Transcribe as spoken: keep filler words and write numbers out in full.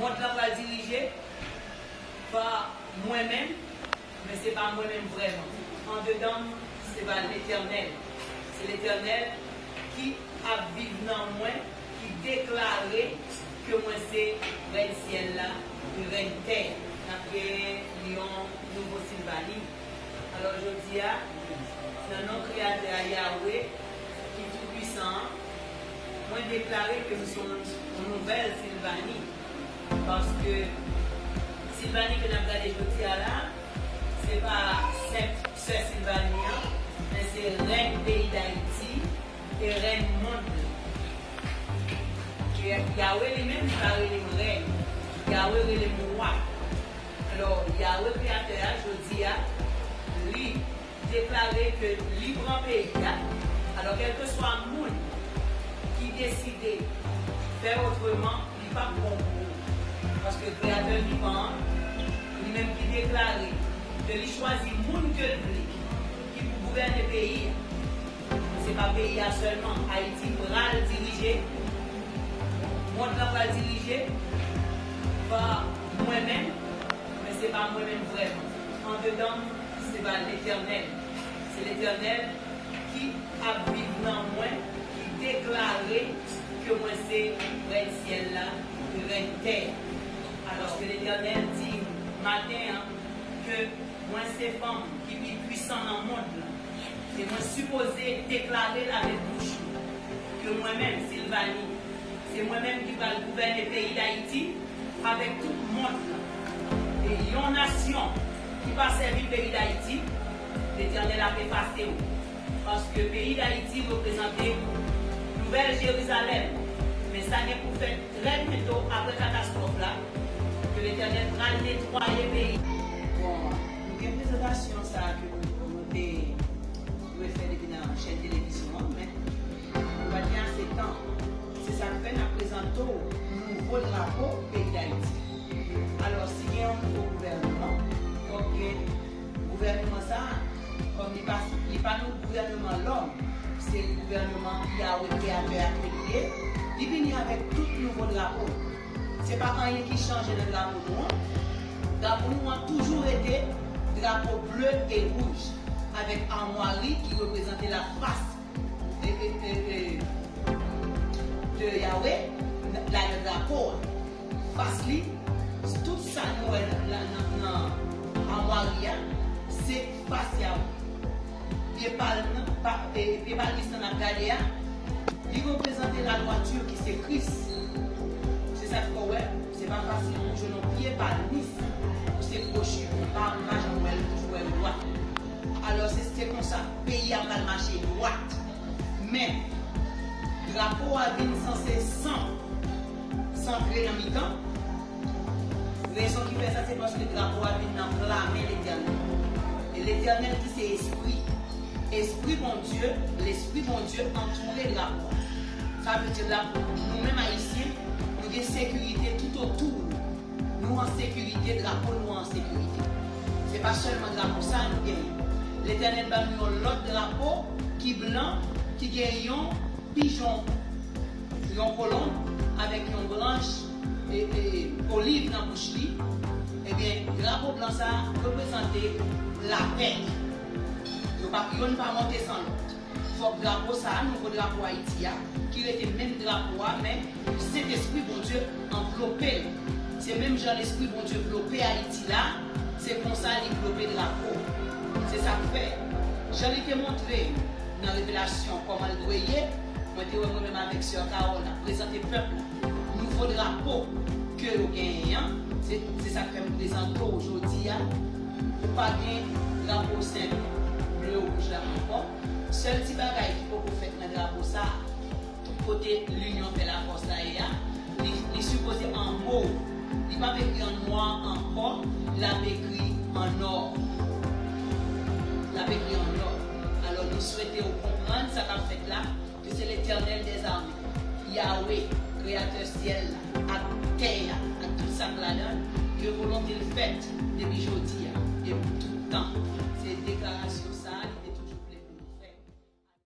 Mond lan pral dirije pa mwen menm, men se pa mwen menm vrèman. Andedan m, se pa Letènèl. Se Letènèl ki ap viv nan mwen, ki deklare ke mwen se rèn syèl la, e rèn tè. N ap gen yon nouvo Silvani. Alò, jodi a, nan non Kreyatè a, Yawe, ki Toupwisan an, mwen deklare ke m se yon, yon nouvèl Silvani. Paske Silvani ke n ap gade jodi a la, se pa senp sè Silvani an, men se rèn peyi Dayiti e rèn mond lan. E Yawe li menm, li pa rele m rèn. Yawe rele m wa. Alò, Yawe Kreyatè a, jodi a, li deklare ke li pran peyi a. Alò, kèlkeswa moun ki deside fè otreman, li p ap bon pou ou. Paske Kreyatè vivan an, li menm ki deklare ke li chwazi moun ke l vle ki pou gouvène peyi a. Se pa peyi a sèlman Ayiti pral dirije, mond lan pral dirije pa mwen menm, men se pa mwen menm vrèman. Andedan m, se pa Letènèl. Se Letènèl ki ap viv nan mwen, ki deklare ke mwen se rèn syèl la, e rèn tè a. Alòske Letènèl di maten an ke mwen se fanm ki pi pwisan nan mond lan. E mwen sipoze deklare l avèk bouch mwen ke mwen menm, Silvani, se mwen menm ki pral gouvène peyi Dayiti avèk tout mond lan. E yon nasyon ki pa sèvi peyi Dayiti, Letènèl ap efase w. Paske peyi Dayiti reprezante Nouvèl Jerizalèm. Men sa gen pou fèt trè byento apre katastwòf la, ke Letènèl pral netwaye peyi. Bon, nou gen prezantasyon sa a ke nou, nou te dwe fè depi nan chèn televizyon an, men nou pa t gen ase tan. Se sa k fè n ap prezante w nouvo drapo peyi Dayiti. Alò, si gen yon nouvo gouvèneman, fòk gen gouvèneman sa a, kòm li pa, li pa yon gouvèneman lòm, se gouvèneman Yawe Kreyatè a ke li ye, li vini avèk tout nouvo drapo. Se pa anyen ki chanje nan drapo nou an. Drapo nou an toujou rete drapo ble e wouj, avèk amwari ki reprezante lafas e, e, e, e, de Yawe, ladan drapo a. Fas li, tout sa nou wè nan, nan, nan, nan amwari a, se fas Yawe. Pye palm nan, pa, e, pye palmis lan n ap gade a, li reprezante ladwati ki se Kris. Se sa k fè w wè, se pa fasil pou w jwenn yon pye palmis pou se kwochi, ou pa, ou pa janm wè l, ou toujou wè l dwat. Alò, se, se konsa, peyi a pral mache dwat. Men, drapo a vin sanse san, santre nan mitan. Rezon ki fè sa, se paske drapo a vin nan pla men Letènèl. E Letènèl ki se Espri. Espri Bondye, Lespri Bondye antoure drapo a. Sa vle di, drapo, nou menm Ayisyen, nou gen sekirite toutotou nou. Nou an sekirite, drapo nou an sekirite. Se pa sèlman drapo sa a nou genyen. Letènèl ban nou yon lòt drapo ki blan, ki gen yon pijon, yon kolonb avèk yon branch, e, e, oliv nan bouch li. Ebyen, drapo blan sa a reprezante lapè. Yo pa, yonn pa monte san lòt. Fòk drapo sa a, nouvo drapo Ayiti a, ki rete menm drapo a, men Sentespri Bondye anvlope l. Se menm jan Lespri Bondye vlope Ayiti la, se konsa li vlope drapo. Se sa k fè, jan li te montre nan revelasyon kòman l dwe ye, mwen te wè mwen menm avèk sè Carole ap prezante pèp la nouvo drapo ke yo genyen an. Se, se sa k fè m prezante w jodi a. Ou pa gen drapo senp ble wouj la ankò. Sèl ti bagay ki poko fèt nan drapo sa a, tout kote linyon fè lafòs la ye a, li, li sipoze an mo. Li p ap ekri an nwa ankò, l ap ekri an nò. L ap ekri an nò. Alò, nou swete w konprann sa k ap fèt la, ke se Letènèl dèzame, Yawe, Kreyatè syèl la, ak tè a, ak tout sa k ladan l, ke volonte l fèt depi jodi a, e pou tout tan. Se deklarasyon